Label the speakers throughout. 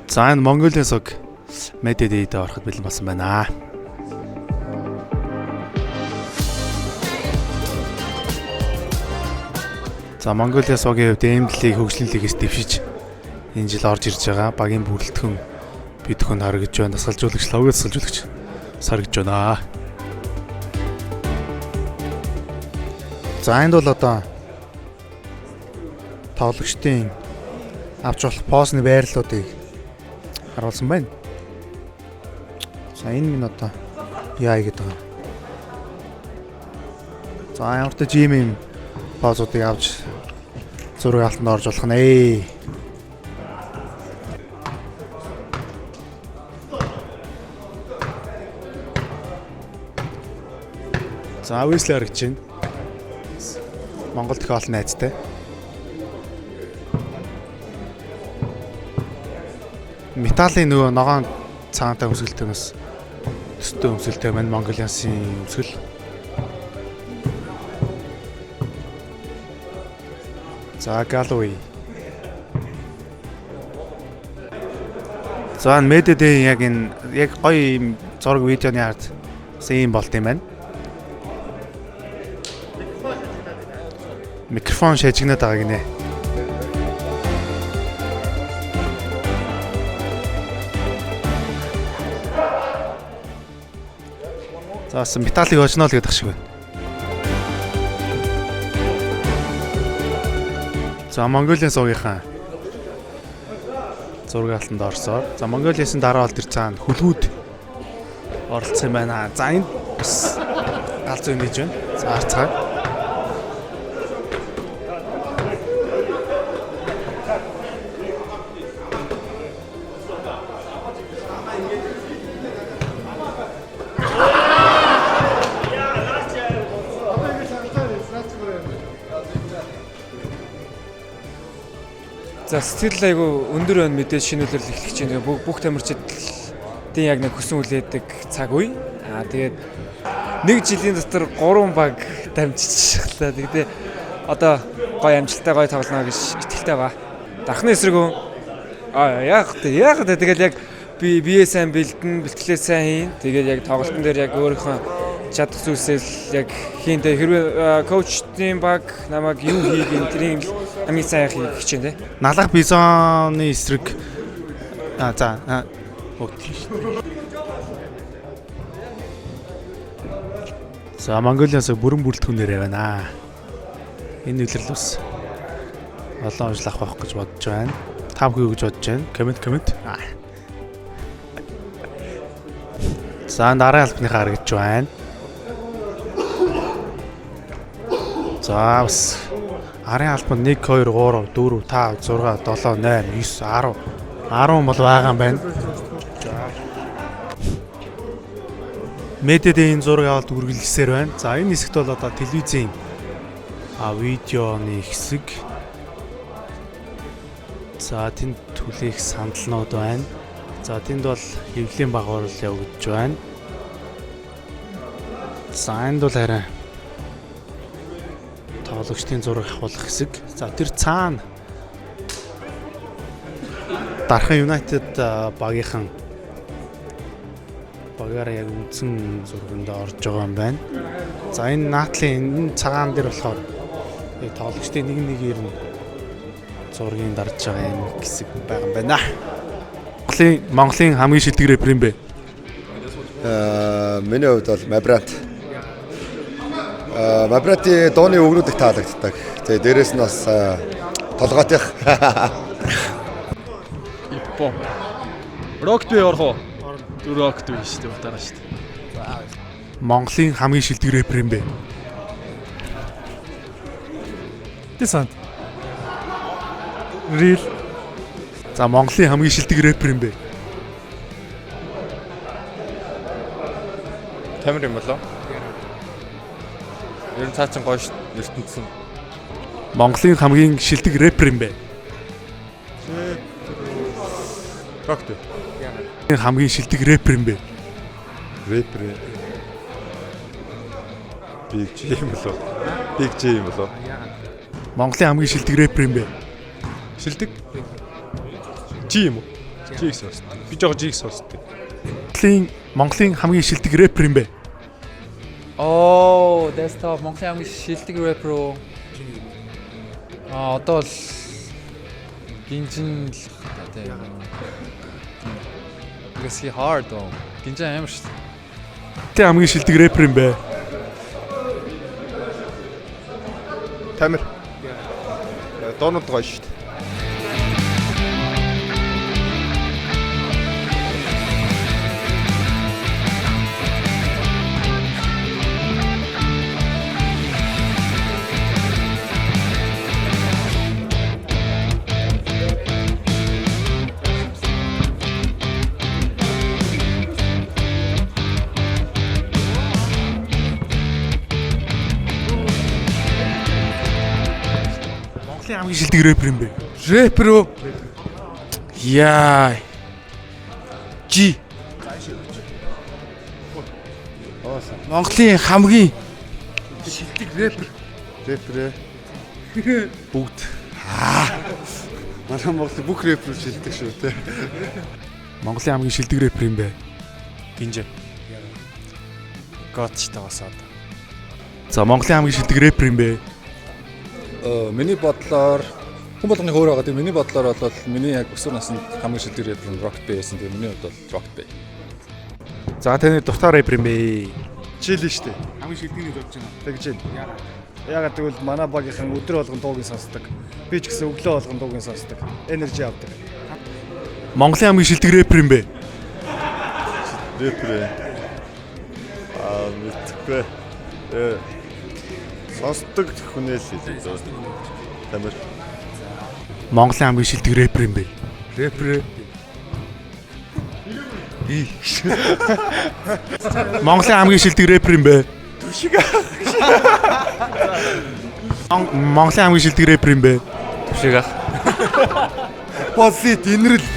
Speaker 1: За, энэ Mongolia суг Media Day-д ороход бэлэн болсон байна. За, Mongolia сугийн хувьд ML-ийг хөгжлийн лигээс дэвшиж энэ жил орж ирж байгаа. Багийн бүрэлдэхүүн бид хүн харагдж байна. Дасгалжуулагч, лого дасгалжуулагч саргаж байна. За, энд бол одоо тоглогчдын авч болох позны байрлалуудыг харуулсан байна. За, энэ минь одоо яа гэдэг байгаа. За, ямар ч жим юм позуудыг авч зураг алтанд орж болох нэ. За, Wesley харагдаж байна. Монгол тохиол найзтай. Металлын нөгөө ногоон цагаантай өмсгөлтэй бас төстэй өмсгөлтэй байна Mongolians-ын өмсгөл. За, Galloway. За, энэ Media Day яг энэ яг гоё юм зураг видеоны ард бас ийм болт юм байна. Микрофон шажигнаад байгаа гинэ. За, бас металлыг очно л гэдэг шиг байна. За, Mongolian суугийнхаа зураг алтанд орсоор. За, Mongolian-сын дараа бол тэр цаана хүлгүүд оролцсон юм байна. За, энд бас галзуу юм хийж байна. За, харцгаая.
Speaker 2: За, сэтгэл айгу өндөр байна, мэдээж шинэ үлрэл эхлэх чинь бүх тамирчдын яг нэг хүсэн үлээдэг цаг үе. Аа, тэгээд нэг жилийн дотор 3 баг дамжчихлаа. Тэгээд одоо гоё амжилттай гоё тоглоно гэж итгэлтэй байгаа. Дархны эсрэг үү? Аа, яах вэ? Яах вэ? Тэгээд яг би бие сайн бэлдэн, бэлтгэлээ сайн хийн. Тэгээд яг тоглолтын дээр яг өөрийнхөө чадах зүйлсээ л яг хийн. Тэгээд хэрвээ коучдын баг намайг юу хийх юм тэрийг л хамгийн сайн хийх хичээн тэ.
Speaker 1: Налах бизоны эсрэг а за окей. За, Mongolians бүрэн бүрэлдэхүүнээр байна. Энэ үлрэл бас олон ажил авах байх гэж бодож байна. Та бүхэн юу гэж бодож байна? Коммент, коммент. За, нарын албаныхаа харагдж байна. За, бас арын албанд 1 2 3 4 5 6 7 8 9 10 10 бол байгаа юм байна. Медиадын зураг авалт үргэлжлэсээр байна. За, энэ хэсэгт бол одоо телевизийн видеоны хэсэг. За, тэнд түлээх сандалнууд байна. За, тэнд бол хэвлэлийн багвар явагдаж байна. За, энд бол харин тоглогчдын зураг авах хэсэг. За, тэр цаана Дархан United багийнхан багаараа яг үндсэн зурганд орж байгаа юм байна. За, энэ наатлын энэ цагаан дээр болохоор яг тоглогчдын нэг нэгээр нь зургийг дарж байгаа юм хэсэг байгаа юм байна. Монголын хамгийн шилдэг рэпер юм бэ?
Speaker 3: Миний хувьд бол Мабрант. Мабрантын дууны үгнүүд их таалагддаг. Тэгээ дээрэс нь бас толгойтих.
Speaker 4: Хип-хоп. Рок би орох уу? Рок би шүү дээ, утаараа шүү дээ.
Speaker 1: Монголын хамгийн шилдэг рэпер юм бэ?
Speaker 5: Десант. Real.
Speaker 1: За, Монголын хамгийн шилдэг рэпер юм бэ?
Speaker 6: Тамир юм болоо. Ер нь цаа чин гоё шүү ертөнцийн.
Speaker 1: Монголын хамгийн шилдэг рэпер юм бэ?
Speaker 6: Рок дээ.
Speaker 1: Хамгийн шилдэг рэпер юм бэ?
Speaker 3: Рэпер. Big G юм болоо. Big G юм болоо.
Speaker 1: Монголын хамгийн шилдэг рэпер юм бэ?
Speaker 6: Шилдэг. G юм уу?
Speaker 4: Жиг сонсдог. Би жоо жиг сонсдог.
Speaker 1: Монголын хамгийн шилдэг рэпер юм бэ?
Speaker 7: Oh, that's tough. Монголын хамгийн шилдэг рэпер үү? Одоо л Гинжин л та тийм. Because he hard though. Гинжин амар шүү дээ.
Speaker 1: Тэ хамгийн шилдэг рэпер юм бэ?
Speaker 3: Тамир. Дуунууд гоё шүү дээ.
Speaker 1: Монголын хамгийн шилдэг рэпер юм бэ?
Speaker 2: Рэпер үү? Яа. Жи. Монголын хамгийн шилдэг рэпер.
Speaker 3: Рэпер ээ. Бүгд. Манай Монголын бүх рэпер шилдэг шүү те.
Speaker 1: Монголын хамгийн шилдэг рэпер юм бэ?
Speaker 2: Гинжээ. Гот ч таасаад.
Speaker 1: За, Монголын хамгийн шилдэг рэпер юм бэ?
Speaker 6: Миний бодлоор хүн болгоны өөр байгаа. Тэгээ миний бодлоор бол миний яг өсвөр наснд хамгийн шилдэг рэпер нь Rocket Bay байсан. Тэгээ миний хувьд бол Rocket Bay.
Speaker 1: За, таны дуртай рэпер юм бэ?
Speaker 8: Чили штэ.
Speaker 1: Хамгийн шилдэгнийг бодож байна.
Speaker 8: Тэгж байна. Ягаад гэвэл манай багийнхан өдөр болгон дууг нь сонсдог. Би ч гэсэн өглөө болгон дууг нь сонсдог. Energy авдаг.
Speaker 1: Монголын хамгийн шилдэг рэпер юм бэ?
Speaker 3: Рэпер ээ. Мэдхгүй. Сонсдог хүнээ л хэлээ. Тамир.
Speaker 1: Монголын хамгийн шилдэг рэпер юм бэ?
Speaker 6: Рэпер.
Speaker 1: Монголын хамгийн шилдэг рэпер юм бэ? Түшиг. Монголын хамгийн шилдэг рэпер юм бэ?
Speaker 6: Түшиг ах.
Speaker 3: Оппозит инрэл.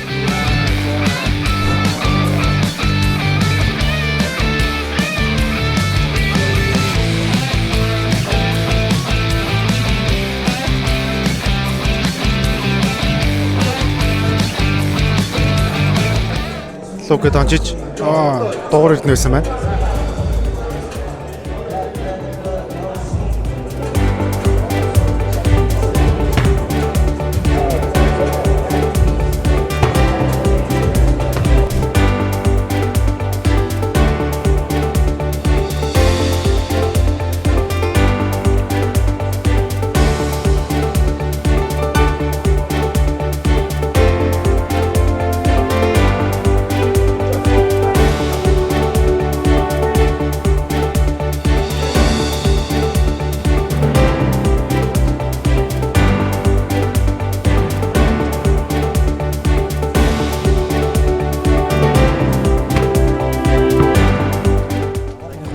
Speaker 1: Лука Дончич дугаар ирдэн байсан байна.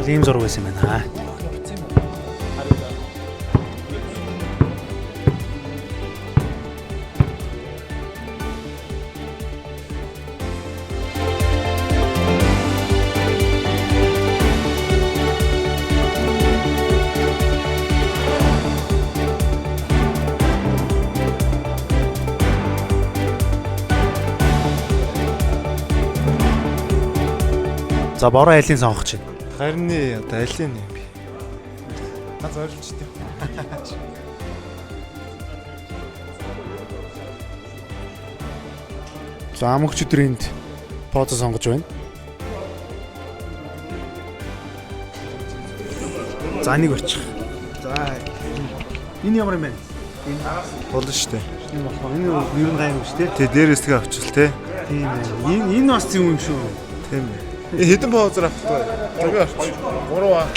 Speaker 1: Ийм зураг байсан юм байна. За, бороо айлын сонгох чинь.
Speaker 8: Харин одоо алийн юм бэ? Ганц ойлгомжтой.
Speaker 1: За, амгч өдрөнд позо сонгож байна. За, нэг очих. За, энэ ямар юм бэ?
Speaker 8: Болно штэ.
Speaker 1: Энэ болохоор энэ ер нь гайгүй шүү дээ.
Speaker 8: Тэ дээрээс тэгээ авчвал те.
Speaker 1: Тийм ээ. Энэ бас юм юм шүү.
Speaker 8: Тийм ээ. Энэ хэдэн позор авах вэ? 3 авчих. 3 аа.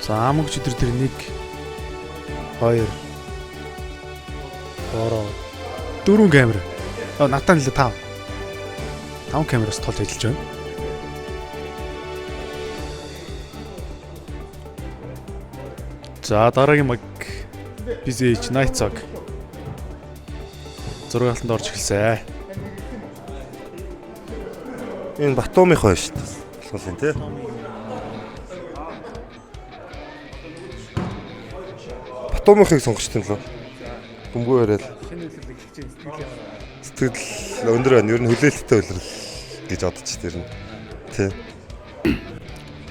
Speaker 1: За, амгч өдөр тэр 1 2 3 4 камер. Надад нэлээ 5. 5 камераас тулж ажиллаж байна.
Speaker 4: За, дараагийн баг BZH Night Zog. Зураг алтанд орж эхэлсэн.
Speaker 3: Энэ Батумынхоо шүү дээ. Болох юм тий. Батумынхыг сонгож тийм лөө. Бөмбөгөө яриад.
Speaker 1: Шинэ улирал эхэлж байна. Сэтгэл ямар байна?
Speaker 3: Сэтгэл өндөр байна. Ер нь хүлээлттэй улирал гэж бодож тэр нь. Тий.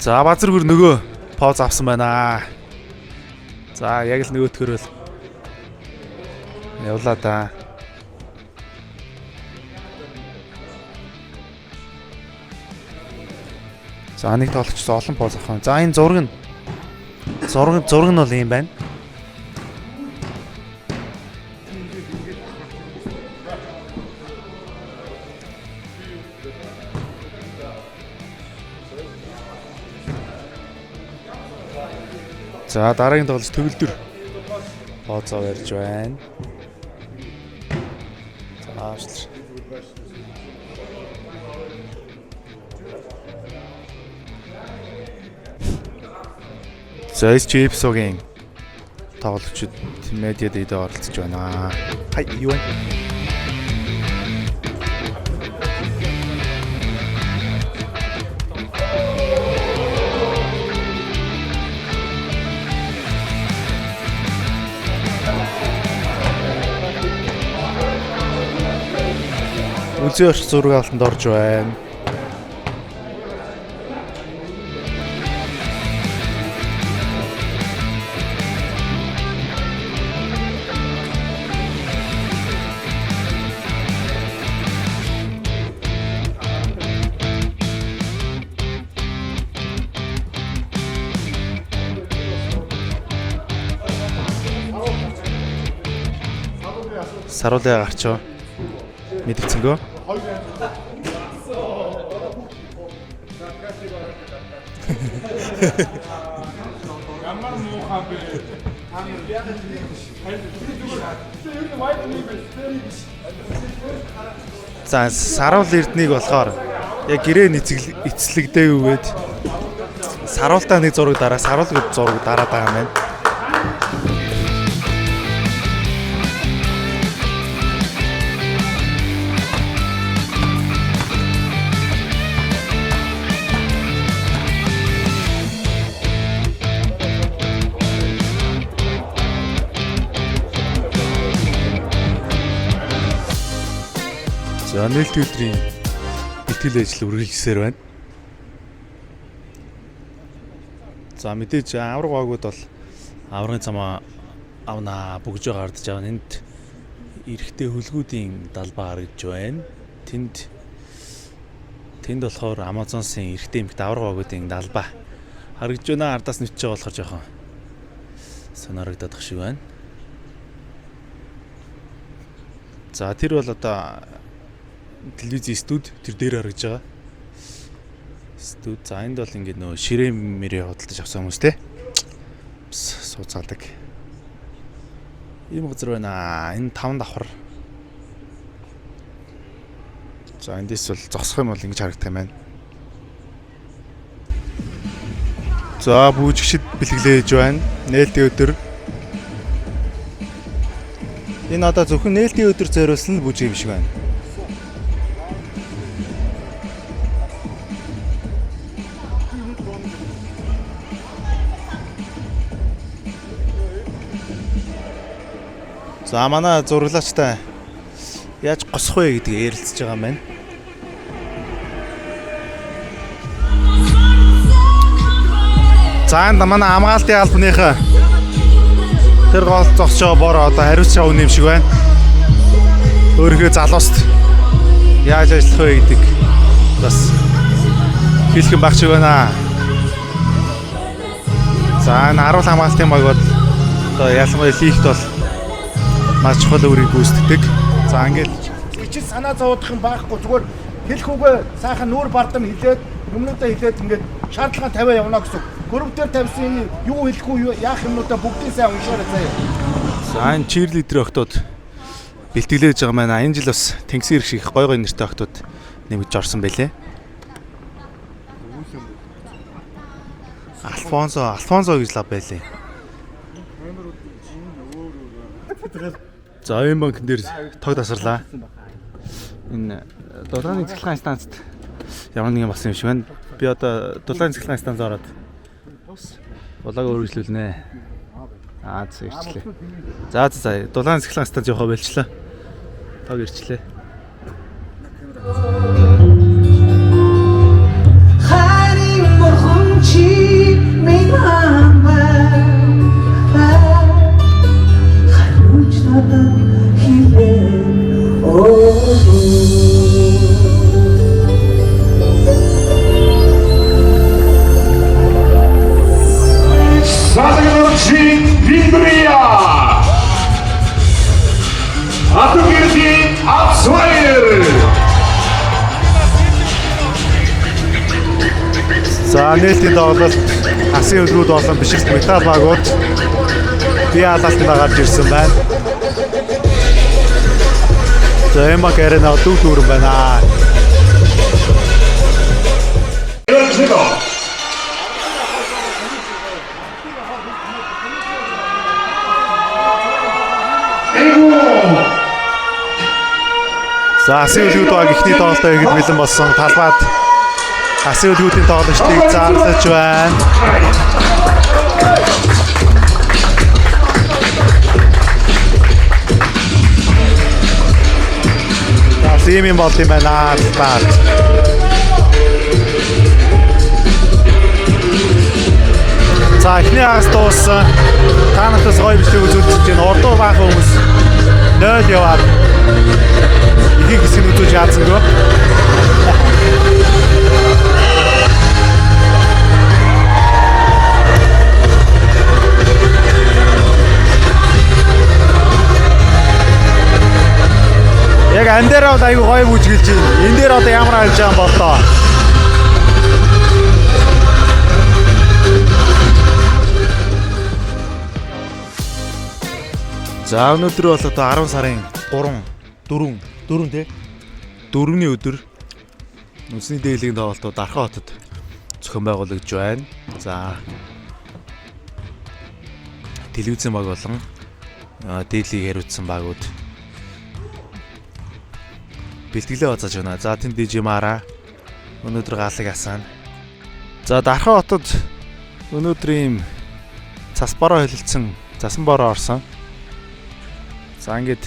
Speaker 1: За Базаргүр нөгөө поз авсан байна. За яг л нөгөөтгөр л явлаа да. За нэг тоглогч олон поз авах юм. За энэ зураг нь зураг нь бол ийм байна. За дараагийн тоглогч төгөлдөр позоо барьж байна. За аашлаа. За SG Ipso-гийн тоглогчид медиа дэйд оролцож байна. Хай юу вэ? Үлзий орчих зураг авалтанд орж байна. Саруулаа гарчоо. Мэдгэцэнгөө.
Speaker 5: Ямар муухай бэ?
Speaker 1: За Саруул Эрднийг болохоор яг гэрээ эцлэгдээгүйгээд Саруултаа нэг зураг дараа Саруул гэж зураг дараад байгаа юм байна. За нээлтийн өдрийн бэлтгэл ажил үргэлжлэсээр байна. За мэдээж авраг багууд бол аврагын замаа авнаа бүгжээ гардаж авна. Энд эрэгтэй хөлгүүдийн далбаа харагдж байна. Тэнд болохоор Амазонсын эрэгтэй эмэгтэй авраг багуудын далбаа харагдж байна. Ардаас нүчж байгаа болохоор жоохон сонирогдоод ах шиг байна. За тэр бол одоо телевизийн студ тэр дээр харагдж байгаа. Студ. За энд бол ингээд нөө ширээ мэрээ худалдаж авсан хүмүүс те. Сууцаадаг. Ийм газар байна. Энэ 5 давхар. За эндээс бол зогсох юм бол ингэж харагдах юм байна. За бүжигчд бэлгэлээж байна. Нээлтийн өдөр. Энэ одоо зөвхөн нээлтийн өдөр зориулсан бүжиг юм шиг байна. За манай зураглаачтай яаж госох вэ гэдгийг ярилцж байгаа юм байна. За энэ манай хамгаалтын албаныхаа тэр гол зогсож байгаа бор одоо хариуцж авах юм шиг байна. Өөрийнхөө залууст яаж ажиллах вэ гэдэг бас хэлэх юм баг шиг байна. За энэ харуул хамгаалтын баг бол одоо ялангуяа лигт бол маш чухал үүргийг гүйцэтгэдэг. За ингээд
Speaker 9: ичил санаа зовоодох юм байхгүй, зүгээр хэлэх үгээ сайхан нүүр бардам хэлээд юмнуудаа хэлээд ингээд шаардлага тавиа явна гэсэн. Гөрөв дээр тавьсан энэ юу хэлэх үү яах юмнуудаа бүгдийг сайн уншаарай заяа.
Speaker 1: За энэ чирлидер охтууд бэлтгэлээж байгаа маань. Энэ жил бас Тэнгисийн эрх шиг гой гой нэртэй охтууд нэмэгдэж орсон байлээ. Альфонсо гэж лав байлээ. За энэ банкн дээр тог тасарлаа. Энэ дулааны цэцлэгийн станцад ямар нэгэн болсон юм шиг байна. Би одоо дулааны цэцлэгийн станц ороод улааг үргэлжлүүлнэ. Аа за ирчлээ. За за за дулаан сахилган станц явахаа болчлаа. Тог ирчлээ.
Speaker 10: Хайрын бурхан чи минь хамаа хариуч надад хилээ оо.
Speaker 5: Садагнорчин Виндрия. Атугэрдийн Абсвайр.
Speaker 1: За нээлтийн тоглолт асын хөлгүүд болон бишрэлт металл багууд бие алаалтанд гарч ирсэн байна. За Эмак арена дүү дүүрэн байна. За асын хөлгүүд баг эхний тоглолтоо хийхэд бэлэн болсон. Талбайд асын хөлгүүдийн тоглогчдыг зарлаж байна. За ийм юм болд юм байна талбайд. За эхний хагас дууссан. Та нараас гоё бичлэг үзүүлж байна. Урдуу баахан хүмүүс 0 яваад ихэнх хэсэг нь үзүүлж яазангүй. Яг ан дээр бол айгүй гоё бүжгэлж байна. Энэ дээр одоо ямар харж байгаа юм бол тоо. За өнөөдөр бол одоо 10 сарын 3 4 4 тий. 4-ний өдөр үндэсний дээлийн тоглолтууд Дархан хотод зохион байгуулагдж байна. За телевизийн баг болон дээдлийг хариуцсан багууд бэлтгэлээ базааж байна. За тэнд DJ Mara өнөөдөр гаалыг асаана. За Дархан хотод өнөөдөр ийм цас бороо хөлөлдсөн, засан бороо орсон. За ингээд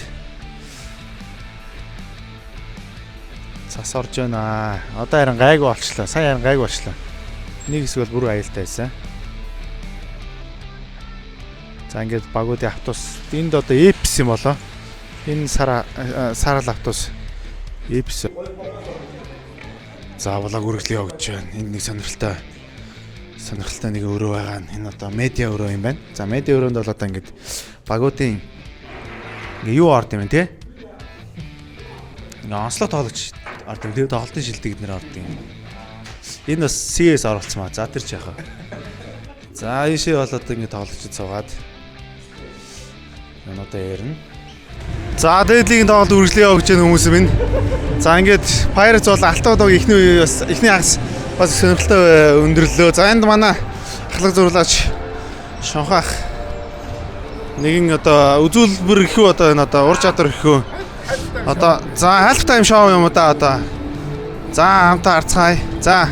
Speaker 1: цас орж байна. Одоо харин гайгүй болчлоо. Сая харин гайгүй болчлоо. Нэг хэсэг бол бүр аюултай байсан. За ингээд багуудын автобус энд одоо Эпс юм болоо. Энэ сарал автобус Эпс. За блог үргэлжлээ явагдаж байна. Энд нэг сонирхолтой нэг өрөө байгаа нь энэ одоо медиа өрөө юм байна. За медиа өрөөнд бол одоо ингээд багуудын ингээ юу орд юм бэ те? Ингээ онцлог тоглогч орд юм те, тоглолтын шилдэг эднэр орд юм. Энэ бас CS оруулсан маа. За тэр ч яхаа. За ийшээ бол одоо ингээ тоглогчид суугаад энэ одоо ярина. За дээдлийн тоглолт үргэлжлээ явагдаж байгаа хүмүүс минь. За ингээд Pirates бол алтан удаг эхний үе бас эхний хагас бас сонирхолтой өндөрлөө. За энд манай ахлах зурлаач Шонхоах нэгэн одоо үзүүлбэр гэхүү одоо энэ одоо ур чадвар гэхүү одоо за half time show юм да одоо. За хамтаа харцгаая. За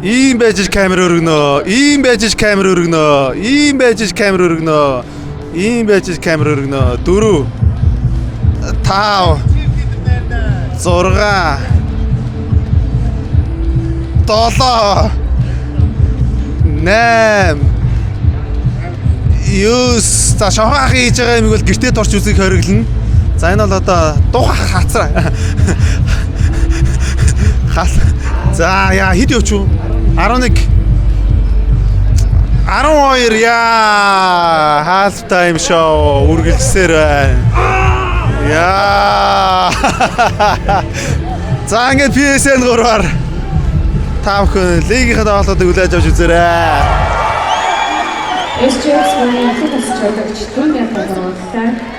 Speaker 1: ийм байж камер өргөнөө. Ийм байж камер өргөнөө. Ийм байж камер өргөнөө. Ийм байж камер өргөнөө. 4 5 6 7 8 9. За шонхоо ах хийж байгаа юмыг бол гэртээ турч үзэх хориглоно. За энэ бол одоо дух хацраа. Хал. За яа хэд явч юу? 11 12 яа half time show үргэлжсээр байна. Яа. За ингээд PSN 3-аар та бүхэн лигийнхаа тоглолтыг хүлээж авч үзээрэй.
Speaker 11: SGX-ийн албан тусч тоглогч Түүний тоглолтоор